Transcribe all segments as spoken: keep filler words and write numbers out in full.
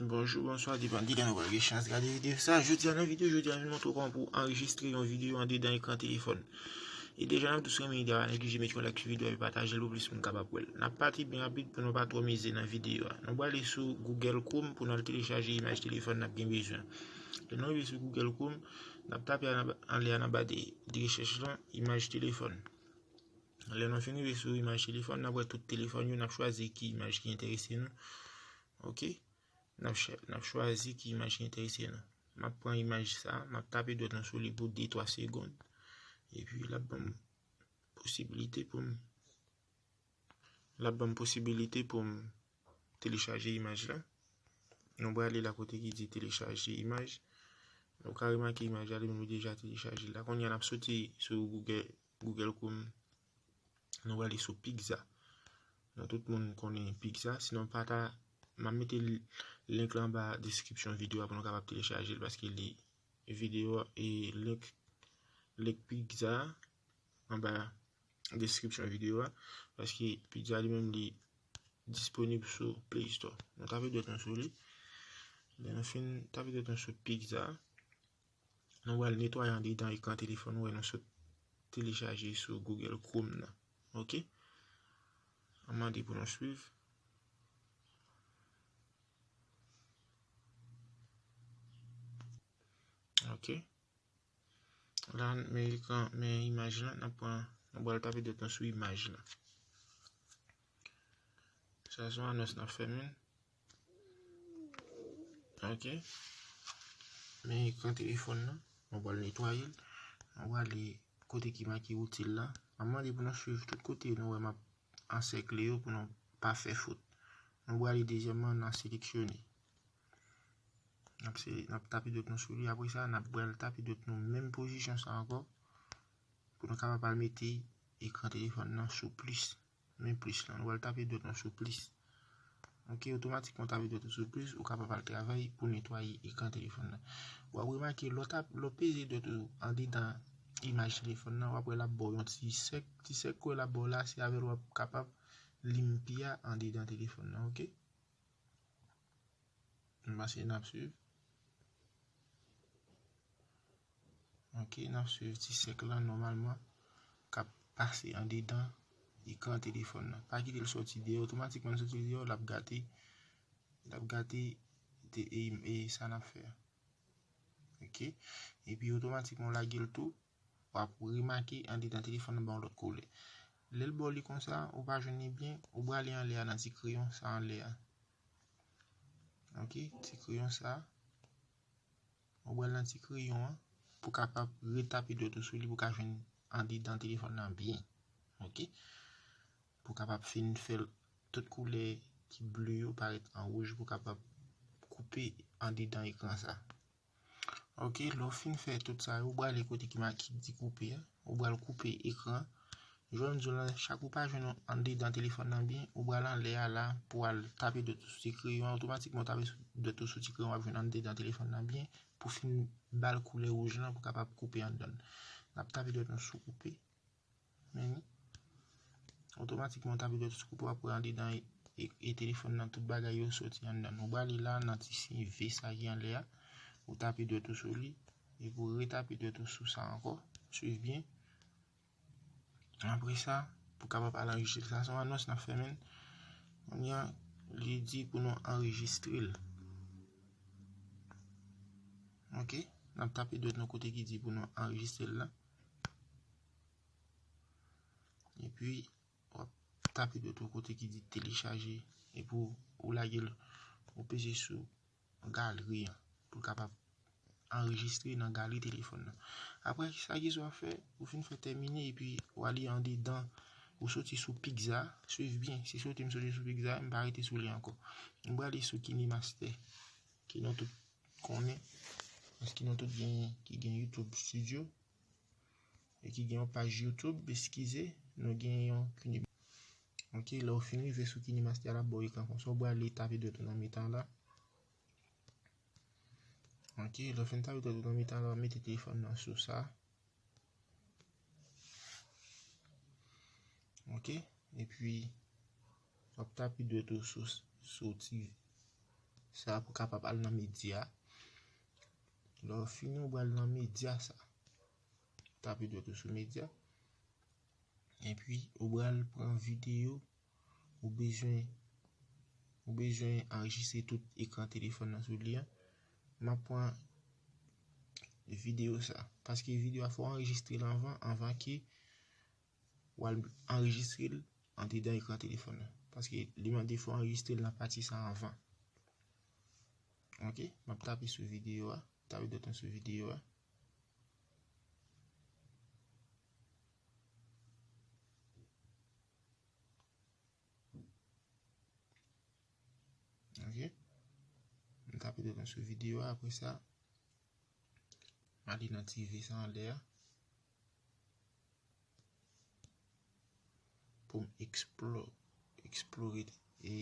Bonjou, bonswa, depann de lè nou pral gen chans gade videyo sa. Jodi a nan videyo jodi a, m vin montre w kòman pou anrejistre yon videyo andedan ekran telefòn. E deja n ap dous renmen ide a, pa neglije mete yon like sou videyo a epi pataje l pou plis moun kapab wè l. N ap pati byen rapid pou nou pa twò mize nan videyo a. Nou prale sou Google Chrome pou n al telechaje imaj telefòn n ap gen bezwen. Lè nou rive sou Google Chrome, n ap tape anba, anlè a nan ba de, de rechèch lan, imaj telefòn. Lè nou fin rive sou imaj telefòn, n ap wè tout telefòn yo, n ap chwazi ki imaj ki enterese nou. Ok? N ap chè-, n ap chwazi ki imaj ki enterese nou. M ap pran imaj sa, m ap tape dwèt mwen sou li pou de twa segonn. Epi l ap ban m posibilite pou m, l ap ban m posibilite pou m telechaje imaj la. Nou prale la kote ki di telechaje imaj. Nou ka remake imaj la, li menm li deja telechaje la. Kounye a n ap soti sou Google, Google Chrome. Nou prale sou Picza. Nou tout moun konnen Picza. Sinon pa ta, m ap mete l-, link la anba deskripsyon videyo a pou nou kapab telechaje l paske li videyo a e link, link Picza anba deskripsyon videyo a. Paske Picza li menm li disponib sou Play Store. Nou tape dwèt nou sou li. Lè nou fin tape dwèt nou sou Picza, nou pral netwaye andedan ekran telefòn nou wè nou sot telechaje sou Google Chrome nan. Ok? An mande pou nou swiv. Ok. La, men ekran, men imaj lan, n ap pran, nou pral tape dwèt nou sou imaj lan. Sa se yon anons n ap fè menm. Ok. Men ekran telefòn nan, nou pral netwaye l. Nou prale kote ki make itil la. M ap mande pou nou swiv tout kote nou wè m ap ansèkle yo pou nou pa fè fot. Nou prale dezyèmman nan seleksyone. N ap se-, n ap tape dwèt nou sou li. Apre sa, n ap pral tape dwèt nou menm pozisyon sa ankò. Pou nou kapab al mete ekran telefòn nan sou plis. Men plis lan. Nou pral tape dwèt nou sou plis. Ok, otomatikman w tape dwèt ou sou plis, ou kapab al travay pou netwaye ekran telefòn nan. W ap remake lè w tap-, lè w peze dwèt ou andedan imaj telefòn nan, w ap wè l ap ba w yon ti sèk. Ti sèk ke l ap ba w la, se avè l w ap kapab limpi a andedan telefòn nan, ok? Nou pase n ap swiv. Ok, n ap swiv ti sèk lan nòmalman k ap pase andedan ekran telefòn nan. Pa kite l soti deyò, otomatikman l soti deyò, l ap gate, l ap gate te, e, e sa n ap fè a. Ok, epi otomatikman w lage l tou, w ap remake andedan telefòn nan ba w lòt koulè. Lè l ba w li konsa, ou pa jwenn li byen, ou prale anlè a nan ti kreyon sa anlè a. Ok, ti kreyon sa. Ou pral nan ti kreyon an pou kapab retape dwèt ou sou li pou ka jwenn andedan telefòn nan byen. Ok, pou kapab fin fè l tout koulè ki ble yo parèt an wouj pou kapab koupe andedan ekran sa. Ok, lè w fin fè tout sa yo, ou prale kote ki make ki di koupe a, ou pral koupe ekran. Jan m di w lan, chak ou pa jwenn andedan telefòn nan byen, ou pral anlè a la pou al tape dwèt ou sou ti kreyon an, otomatikman w tape sou, dwèt ou sou ti kreyon, w ap jwenn andedan telefòn nan byen pou fin ba l koulè wouj lan pou kapab koupe anndan l. N ap tape dwèt nou sou koupe. Men, otomatikman w tape dwèt ou sou koupe, w ap wè andedan e, e, e telefòn nan tout bagay yo soti anndan l. Ou prale la nan ti siy V sa ki anlè a, ou tape dwèt ou sou li, epi w retape dwèt ou sou sa ankò. Swiv byen. Apre sa, pou kapab al anrejistre l, sa se yon anons n ap fè menm. Kounye a, li di pou nou anrejistre l. Ok, n ap tape dwèt nou kote ki di pou nou anrejistre l la. Epi, w ap tape dwèt ou kote ki di telechaje. Epi w, ou lage l, ou peze sou galri an pou l kapab anrejistre nan galri telefòn nan. Apre, sa ki sou ap fè, ou fin fè tèmine, epi w ale andedan, ou soti sou Picza, swiv byen, se soti m soti sou Picza, m pa rete sou li ankò. M prale sou KineMaster, ki nou tout konnen, paske nou tout gen, ki gen YouTube Studio, e ki gen yon paj YouTube, eskize, nou gen yon Kine-, ok, lè w fin rive sou KineMaster la, bò ekran konsa, ou prale tape dwèt ou nan mitan la. Ok, lè w fin tape dwèt ou nan mitan la, w ap mete telefòn nan sou sa. Ok, epi w ap tape dwèt ou sou, sou ti, sa pou kapab al nan medya. Lè w fini, ou pral nan medya sa. Tape dwèt ou sou medya. Epi, ou pral pran videyo ou bezwen, ou bezwen anrejistre tout ekran telefòn nan sou li a. M ap pran videyo sa. Paske videyo a fò w anrejistre l anvan, anvan ke w al anrejistre l andedan ekran telefòn nan. Paske li mande fò w anrejistre l nan pati sa anvan. Ok, m ap tape sou videyo a, tape dwèt mwen sou videyo a. Ok. M tape dwèt mwen sou videyo a, apre sa, m ale nan ti V sa anlè a. Pou m eksplo-, eksplore e,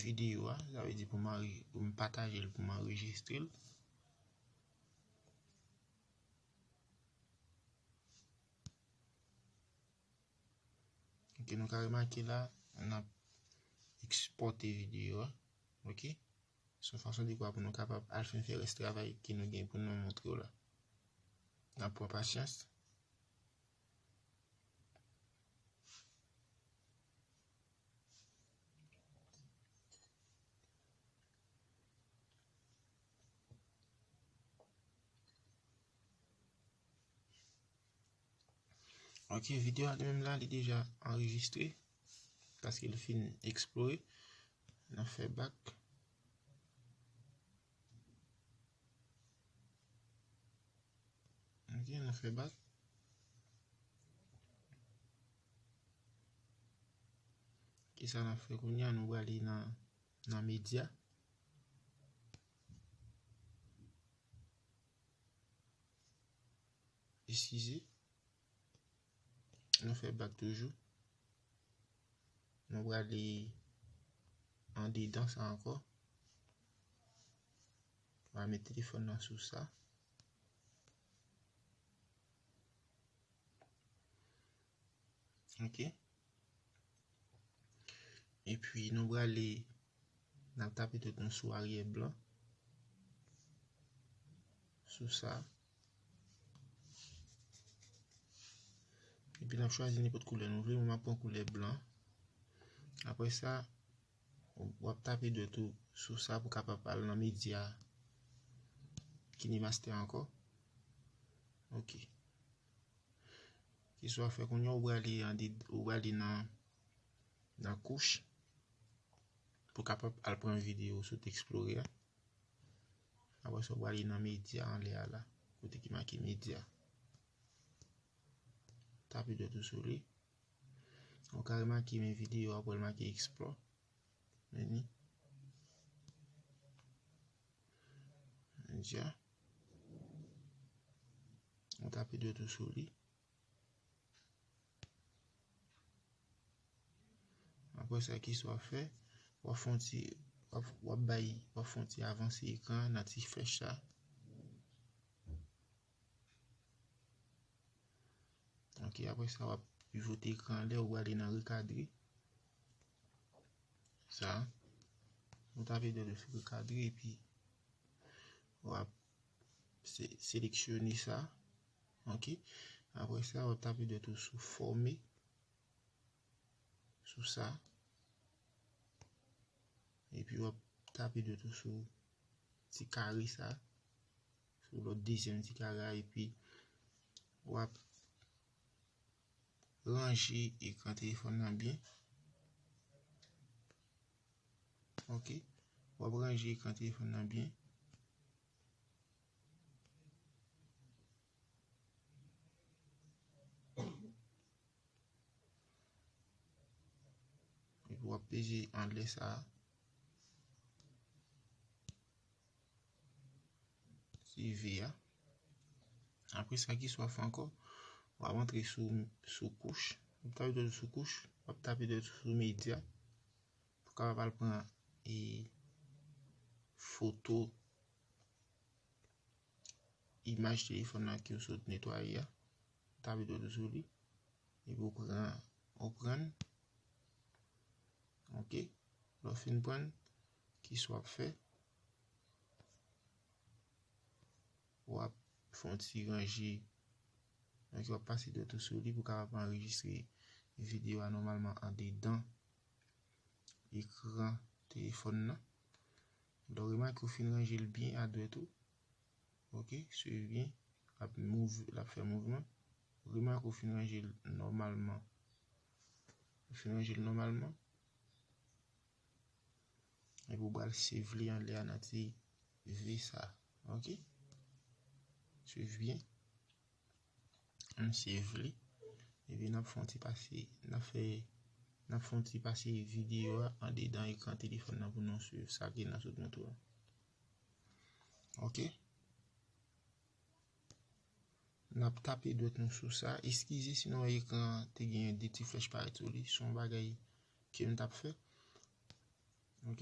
videyo a, sa vle di pou m anre-, pou m pataje l, pou m anrejistre l. Ok, nou ka remake la, n ap ekspòte videyo a. Ok? Se yon fason de kwa pou nou kapab al fin fè rès travay ke nou gen pou nou montre w la. N ap pran pasyans. Ok, videyo a li menm la, li deja anrejistre, paske li fin eksplore. N ap fè bak. Ok, n ap fè bak. Kisa n ap fè kounye a? Nou prale nan, nan medya. Eskize. Nou fè bak toujou. Nou prale andedan sa ankò. Nou va met telefòn nan sou sa. Ok. Epi nou prale, n ap tape dwèt nou sou aryè blan. Sou sa. Epi n ap chwazi nenpòt koulè nou vle. Mwen m ap pran koulè blan. Apre sa, w ap tape dwèt ou sou sa pou kapab al nan medya KineMaster ankò. Ok. Kisa w ap fè kounye a, ou prale an de-, ou prale nan, nan kouch pou kapab al pran videyo sou te eksplore a. Apre sa, ou prale nan medya anlè a la, kote ki make medya. Tape dwèt ou sou li. Ou ka remake men videyo a pral make explore. Men li. Medya. Ou tape dwèt ou sou li. Apre sa, kisa w ap fè? W ap fè yon ti, w ap, w ap bay, w ap fè yon ti avanse ekran nan ti flèch sa. Ok, apre sa, w ap pivote ekran anlè, ou prale nan rekadre. Sa. Ou tape dwèt ou sou rekadre, epi w ap se-, seleksyone sa. Ok. Apre sa, w ap tape dwèt ou sou fòme. Sou sa. Epi w ap tape dwèt ou sou ti kare sa. Sou lòt dezyèm ti kare a, epi w ap ranje ekran telefòn nan byen. Ok. W ap ranje ekran telefòn nan byen. Epi w ap peze anlè sa a. Swiv a. Apre sa, kisa w ap fè ankò? W ap antre sou, sou kouch. W ap tape dwèt sou kouch. W ap tape dwèt sou medya. Pou kapab al pran, e, foto, imaj telefòn nan ke w sot netwaye a. Tape dwèt ou sou li. Epi w pran, w pran. Ok. Lè w fin pran, kisa w ap fè? W ap fè yon ti ranje, donk w ap pase dwèt ou sou li pou w kapab anrejistre videyo a nòmalman andedan ekran telefòn nan. Lè w remake w fin ranje l byen a dwèt ou, ok, swiv byen, l ap mouv, l ap fè mouvman. Remake w fin ranje l nòmalman. Ou fin ranje l nòmalman. Epi w pral save li anlè a nan ti V sa. Ok? Swiv byen. M save li. Epi n ap fè yon ti pase, n ap fè, n ap fè yon ti pase videyo a andedan ekran telefòn nan pou nou swiv sa ke n ap sot montre w. Ok? N ap tape dwèt nou sou sa. Eskize si nou wè ekran an te gen de ti flèch parèt sou li. Se yon bagay ke m t ap fè. Ok?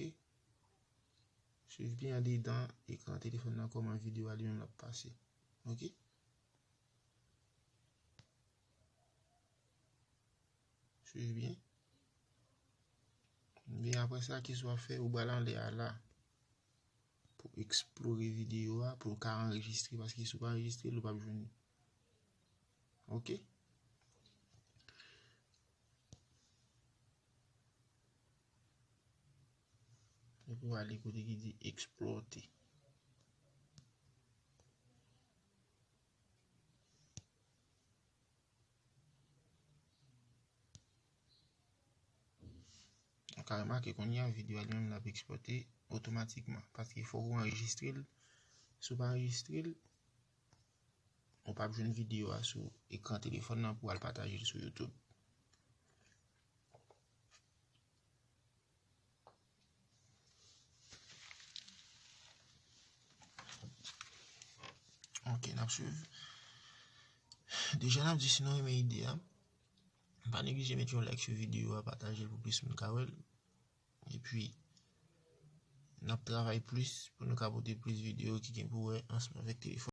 Swiv byen andedan ekran telefòn nan kòman videyo a li menm l ap pase. Ok? Swiv byen. Byen, apre sa, kisa w ap fè? Ou pral anlè a la pou eksplore videyo a, pou l ka anrejistre, paske si w pa anrejistre l, ou p ap jwenn li. Ok? Epi w ale kote ki di eksplòte. Ou ka remake kounye a, videyo a li menm l ap ekspòte otomatikman, paske fòk ou anrejistre l. Si w pa anrejistre l, ou p ap jwenn videyo a sou ekran telefòn nan pou w al pataje l sou YouTube. Ok, n ap swiv. Deja n ap di si nou renmen ide a, pa neglije mete yon like sou videyo a, pataje l pou plis moun ka wè l. Epi, n ap travay plis pou nou ka pote plis videyo ki gen pou wè ansanm avèk telefòn.